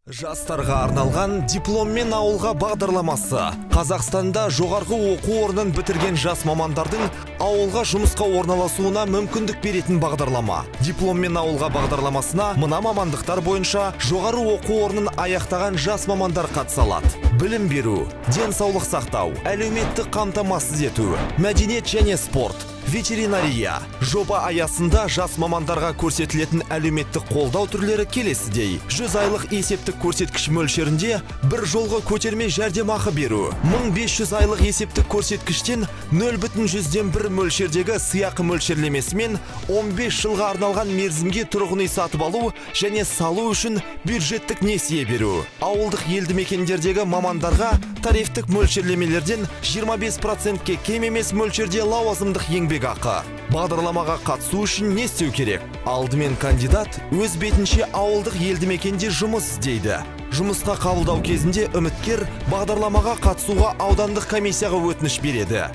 Жастарға арналған «Дипломмен ауылға» бағдарламасы — Қазақстанда жоғарғы оқу орнын бітірген жас мамандардың ауылға жұмысқа орналасуына мүмкіндік беретін бағдарлама. «Дипломмен ауылға» бағдарламасына мына мамандықтар бойынша жоғары оқу орнын аяқтаған жас мамандар қатыса алады: білім беру, денсаулық сақтау, әлеуметтік қамтамасыз ету, мәдениет және спорт, ветеринария. Жоба аясында жас мамандарға көрсетілетін әлеуметтік қолдау түрлері келесідей: 100 айлық есептік көрсеткіш мөлшерінде бір жолғы көтерме жәрдемақы беру, 1500 айлық есептік көрсеткіштен 0,1 мөлшердегі сыйақы мөлшерлемесімен 15 жылға арналған мерзімге тұрғын үй сатып алу және салу үшін бюджеттік несие беру, ауылдық елді мекендердегі мамандарға тарифтік мөлшерлемелерден 25%-ке кем емес мөлшерде лауазымдық еңбекақы. Бағдарламаға қатысу үшін не істеу керек? Алдымен кандидат өз бетінше ауылдық елді мекенде жұмыс іздейді. Жұмысқа қабылдау кезінде үміткер бағдарламаға қатысуға аудандық комиссияға өтініш береді.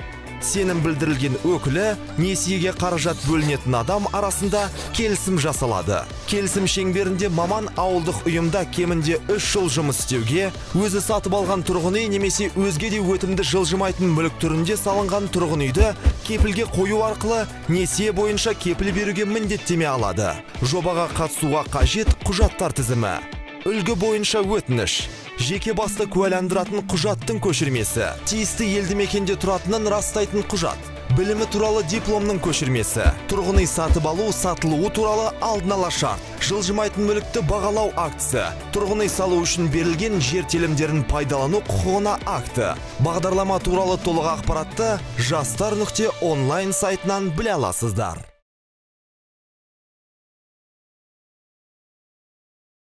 Сенім білдірілген өкілі, несиеге қаражат бөлінетін адам арасында келісім жасалады. Келісім шеңберінде маман ауылдық ұйымда кемінде 3 жыл жұмыс істеуге, өзі сатып алған тұрғын үй немесе өзге де өтімді жылжымайтын мүлік түрінде салынған тұрғын үйді кепілге қою арқылы несие бойынша кепіл беруге міндеттеме алады. Жобаға қатысуға қажет құжаттар тізімі: үлгі бойынша өтініш, жеке басты куәландыратын құжаттың көшірмесі, тиісті елді мекенде тұратынын растайтын құжат, білімі туралы дипломның көшірмесі, тұрғын үй сатып алу сатылуы туралы алдын ала шарт, жылжымайтын мүлікті бағалау актісі, тұрғын үй салу үшін берілген жер телімдерін пайдалану құқығына акті. Бағдарлама туралы толық ақпаратты жастар.онлайн сайтынан біле аласыздар.